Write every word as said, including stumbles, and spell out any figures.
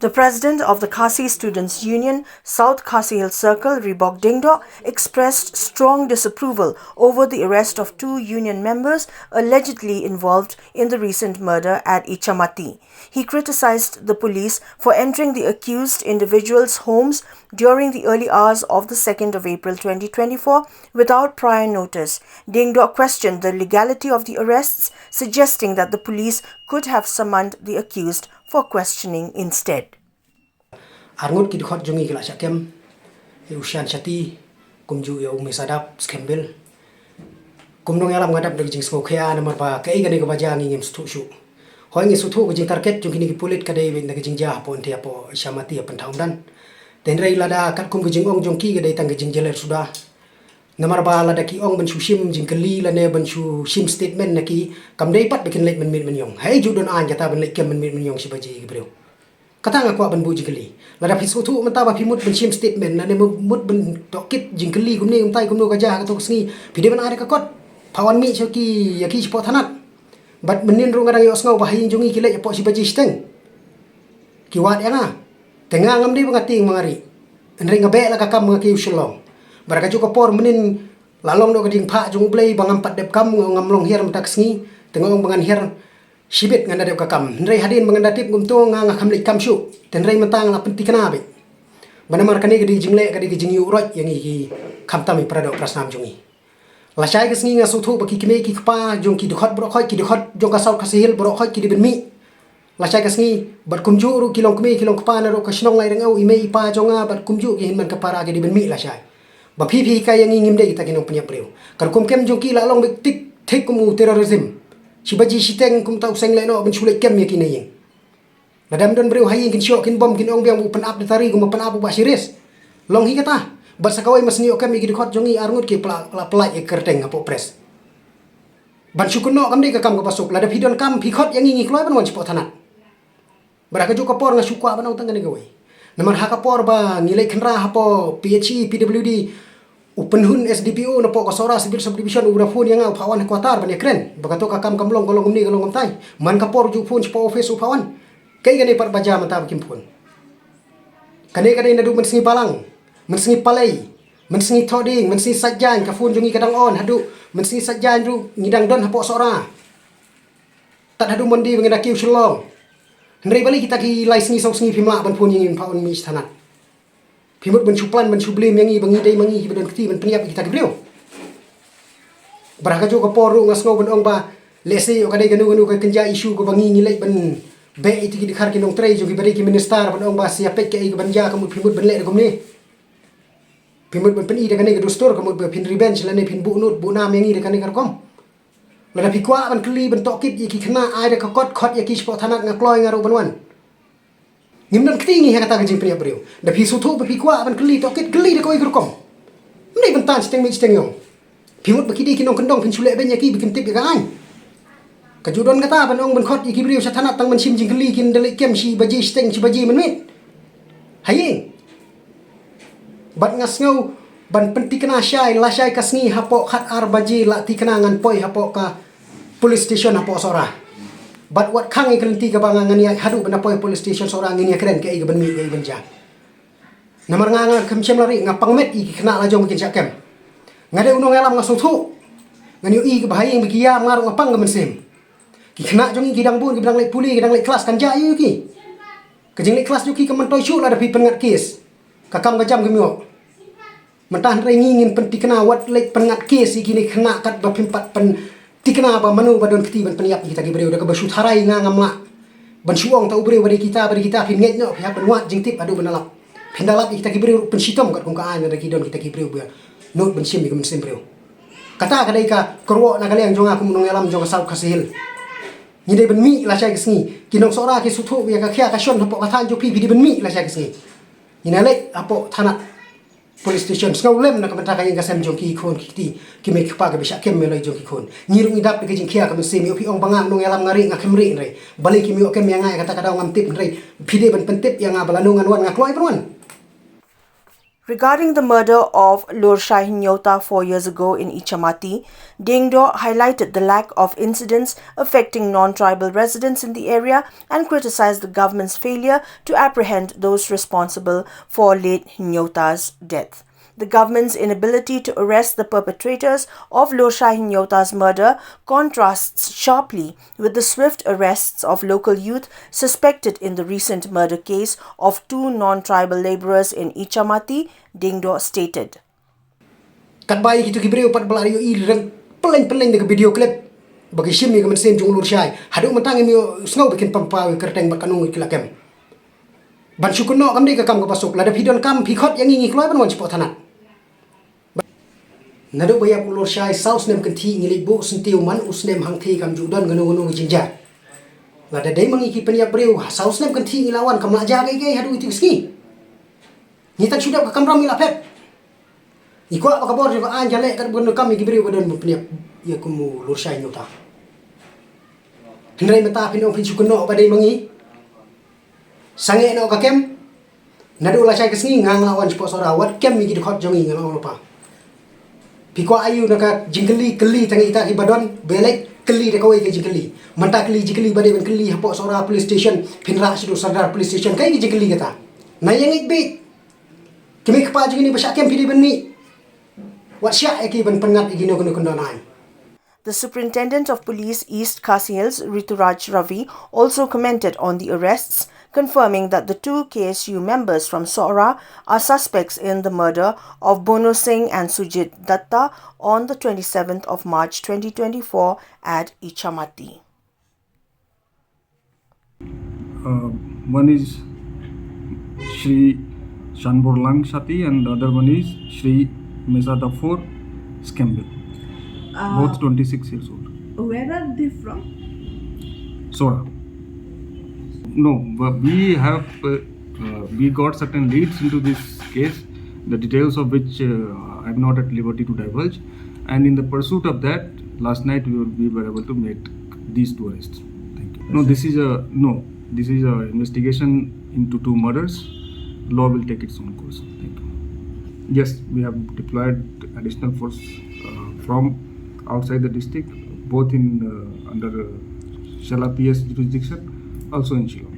The president of the Khasi Students' Union, South Khasi Hills Circle, Reebok Diengdoh, expressed strong disapproval over the arrest of two union members allegedly involved in the recent murder at Ichamati. He criticized the police for entering the accused individuals' homes during the early hours of the second of April twenty twenty-four without prior notice. Diengdoh questioned the legality of the arrests, suggesting that the police could have summoned the accused for questioning instead. Arngut ki dkhot jong ngi ki la shah kem ïa u Shan Shati, kumjuh ïa u Misadap Skembil. Kum nongïalam nga dap da ka jingsngewkhia namar ba kaei kane kaba jia ngi ngim sngewthuh shuh. Hooid ngi sngewthuh ka jingtarget jong kine ki pulit ka dei beit na ka jingjia hapoh Nti hapoh Ichamati ha Pynthawmdan. Te hynrei lada katkum ka jingong jong ki ka dei tang ka jingjylliew suda. Namar ba lada ki ong ban shu shim jingkylli lane ban shu shim statement na ki, kam dei pat ba kin leit mynmiet mynïong. Haei ju don aiñ kata ban leit kem mynmiet mynïong shi baje ki briew. Kata nga kwah ban buh jingkylli. Lada phi sngewthuh mynta ba phi mut ban shim statement lane mut ban tohkit jingkylli kumne kumtai kumno ka jia ha kato ka sngi, phi dei ban ai da ka kot. Pha wan mih sha ki ïa ki shapoh thanat. Bad mynnin ruh nga dang ïohsngew ba ha ïing jong ngi ki leit hapoh shi baje shiteng. Ki wad ïa nga. Te nga ngam dei ba nga tieng ma nga rieh. Hynrei nga beh la ka kam nga kiew Shillong. Bad ka juh ka por mynnin la long noh ka diengphah jong U Blei ba ngam pat dep kam, ngam long hiar mynta ka sngi. Te nga ong ba ngan hiar shibit, ngan da dep ka kam. Hynrei hadien ba ngan da tip kumto nga, nga kham leit kam shuh. Te hynrei mynta nga la pynthikna beit. Ba namar kane ka dei jingleh, ka dei ka jingïuhroit ïa ngi ki, khamtam ïa para doh para snam jong ngi. Lashai ka sngi nga sngewthuh ba ki kmie ki kpa jong ki dkhot baroh khoit, ki dkhot jong ka South Khasi Hills baroh khoit ki dei ban mih lashai ka sngi. Bad kumjuh ruh ki longkmie ki longkpa na ruh ka shnong Lairyngew, i mei i pa jong nga bad kumjuh ki hynmen ka para ki dei ban mih lashai. Ba phi phi hikai ïa ngi, ngim dei kita ki nongpynïap briew. Ka rukom kem jong ki la long beit thik thik kum u terrorism. Shi baje shiteng kumta u seng lehnoh ban shu leit kem ïa ki na ïing. Lada ym don briew ha ïing kin shoh kin bom, kin ong biang ba u pynap da tari kumba pynap u Bah Shiris. Long hi kata. Bad sa kawei ma sngewthuh kem ïa ki dkhot jong ngi arngut ki pla-, la pynlait ïa ka kyrteng hapoh press. Ban shu kynnoh kam dei ka kam kaba suk. Lada phi don kam phi khot ïa ngi, ngi kloi ban wan shapoh thanat. Bad ha ka juh ka por nga shu kwah ban ong tang kane kawei. Namar ha ka por ba ngi leit khynra hapoh P H E, P W D, u pynhun S D P O napoh ka Sohra Civil Subdivision u da phone ïa nga, u phah wan ha quarter ban ïakren ba kato ka kam kam long, ka long kumne, ka long kumtai. Man ka por ju phone shapoh office u phah wan. Kaei kane pat ba jia mynta ba kim phone? Kane ka dei naduh mynsngi Balang, mynsngi Palei, mynsngi Thohdieng, mynsngi Saitjaiñ ka phone jong ngi ka dang on, haduh mynsngi Saitjaiñ ruh ngi dang don hapoh Sohra. Tad haduh Monday ba ngi da kiew Shillong. Hynrei balei kita ki lai sngi saw sngi phim lah ban phone ïa ngi ban phah wan mih sha thanat? Phi mut ban shu plan ban shu blame ïa ngi ba ngi dei ma ngi kiba don kti ban pynïap ïa kita ki briew. Bad ha ka juh ka por ruh nga sngew ban ong ba lehse ïoh ka dei kano kano ka kynja issue kaba ngi ngi leit ban beh ïa ki dkhar ki nongtrei jong ki ba dei ki minister ban ong ba sa ïa peit kaei kaban jia, ka mut phi mut ban leh da kumne. Phi mut ban pyni da kane ka dustur, ka mut ba phin revenge lane phin buh nud buh nam ïa ngi da kane ka rukom. Lada phi kwah ban kylli ban tohkit ïa ki khynnah, ai da ka kot, khot ïa ki shapoh thanat, nga kloi nga ruh ban wan. Ngim don kti ngi ha kata ka jingpynïap briew. Da phi sngewthuh ba phi kwah ban kylli tohkit, kylli da kawei ka rukom. Ym dei ban tan shiteng miet shiteng ïong. Phi mut ba ki dei ki nongkyndong phin shu lehbeiñ ïa ki ba kim tip ïa ka aiñ? Ka ju don kata ban ong ban khot ïa ki briew sha thanat tang ban shim jingkylli, kin da leit kem shi baje shiteng shi baje mynmiet ha ïing. Bad nga sngew ban pynthikna shai, lashai ka sngi hapoh khatar baje la thikna ngan poi hapoh ka police station hapoh Sohra. Bad wat khang ïa ka lynti kaba nga ngan ïaid haduh ban da poi police station Sohra, ngin ïakren kaei kaban mih kaei ban jia. Namar nga, nga kham shem la rieh, nga pang met ïa ki khynnah la jong ba kin shah kem. Nga dei u nongïalam nga sngewthuh. Ngan ïohi kaba ha ïing ba ki ïam nga ruh nga pang ka mynsiem. Ki khynnah jong ngi ki dang bun, ki dang leit pule, ki dang leit klas, kan jia aïu ïa ki? Ka jingleit klas jong ki kam myntoi shuh lada phi pynngat case. Ka kam ka jam kim ïoh. Mynta hynrei ngi ngin pynthikna, wat leit pynngat case ïa kine khynnah katba phim pat pynthikna ba mano ba don kti ban pynïap ïa kita ki briew. Da kaba shu tharai nga ngam lah ban shu ong ta u briew ba dei kita, ba dei kita, phin ngeit noh, phi hap ban wad jingtip haduh ban da lap. Phin da lap ïa kita ki briew ruh pynshitom katkum ka aiñ, lada ki don kita ki briew ba nud ban shim ïa ka mynsiem briew. Kata ka dei ka kyrwoh na ka liang jong nga kum u nongïalam jong ka South Khasi Hills. Ngi dei ban mih lashai ka sngi. Ki nong Sohra ki sngewthuh ïa ka khia ka shon hapoh ka thaiñ jong phi, phi dei ban mih lashai ka sngi. Ngin ïa leit hapoh thanat, police station, sngewlem na ka bynta ka ïing ka sem jong ki khun ki kti, ki mei ki kpa, kiba shah kem ïa la jong ki khun. Ngi ruh ngi dap da ka jingkhia ka mynsiem. Ïoh phi ong ba nga nongïalam nga rieh, nga khlem rieh hynrei. Balei kim ïoh kem ïa nga ïa kata ka daw ngam tip hynrei. Phi dei ban pyntip ïa nga ba lano ngan wan, nga kloi ban wan. Regarding the murder of Lorshai Hynñiewta four years ago in Ichamati, Diengdoh highlighted the lack of incidents affecting non-tribal residents in the area and criticized the government's failure to apprehend those responsible for late Hynñiewta's death. The government's inability to arrest the perpetrators of Lorshai Hynñiewta's murder contrasts sharply with the swift arrests of local youth suspected in the recent murder case of two non-tribal labourers in Ichamati, Diengdoh stated. Katba ïa kito ki briew pat ba la ïohi reng pyllein pyllein da ka video clip ba ki shim ïa ka mynsiem jong u Lorshai. Haduh mynta ngim ïohsngew ba kin pynpaw ïa ka kyrteng bad katno ngut ki la kem. Ban shu kynnoh kam dei ka kam kaba suk, lada phi donkam phi khot ïa ngi, ngi kloi ban wan shapoh thanat. Naduh ba ïap u Lorshai saw snem kynthih ngi leit buh syntiew man u snem hangthie kam ju don kano kano ka jingjia. Lada dei ma ngi ki pynïap briew ha saw snem kynthih ngi la wan, kam lah jia kaei kaei haduh kito ki sngi. Ngi tang shu dep ka kamram ngi la phet. Ngi kwah ba ka bor jong ka aiñ ka leh katba donkam ïa ki briew ba don ban pynïap ïa kum u Lorshai Hynñiewta. Hynrei mynta phin ong phin shu kynnoh ba dei ma ngi. Sangeh noh ka kem. Naduh lashai ka sngi nga nga la wan shapoh Sohra, wat kem ïa ki dkhot jong ngi, nga la ong lypa. Phi kwah aïu na ka jingkylli, kylli tang ïa kita kiba don, ba leit kylli da kawei ka jingkylli. Mynta kylli jingkylli ba dei ban kylli hapoh Sohra Police Station, phin rah shaduh Sardar Police Station, kaei ka jingkylli kata? Nai ïa ngeit beit. Ki mei kpa jong ngi ba shah kem phi dei ban mih. Wat shah ïa ki ban pynngat ïa kino kino kyndon aiñ. The Superintendent of Police East Khasi Hills, Rituraj Ravi, also commented on the arrests, confirming that the two K S U members from Sohra are suspects in the murder of Bono Singh and Sujit Datta on the twenty-seventh of March twenty twenty-four at Ichamati. Uh, one is Shri Shanborlang Shati and the other one is Shri Mesa Dafor Skembil. Uh, both twenty-six years old. Where are they from? Sora. No, but we have uh, uh, we got certain leads into this case, the details of which uh, I'm not at liberty to divulge. And in the pursuit of that, last night we, were- we were able to make these two arrests. Thank you. No, this is a no. This is a investigation into two murders. Law will take its own course. Thank you. Yes, we have deployed additional force uh, from outside the district, both in uh, under uh, Shala P S jurisdiction, also in Shillong.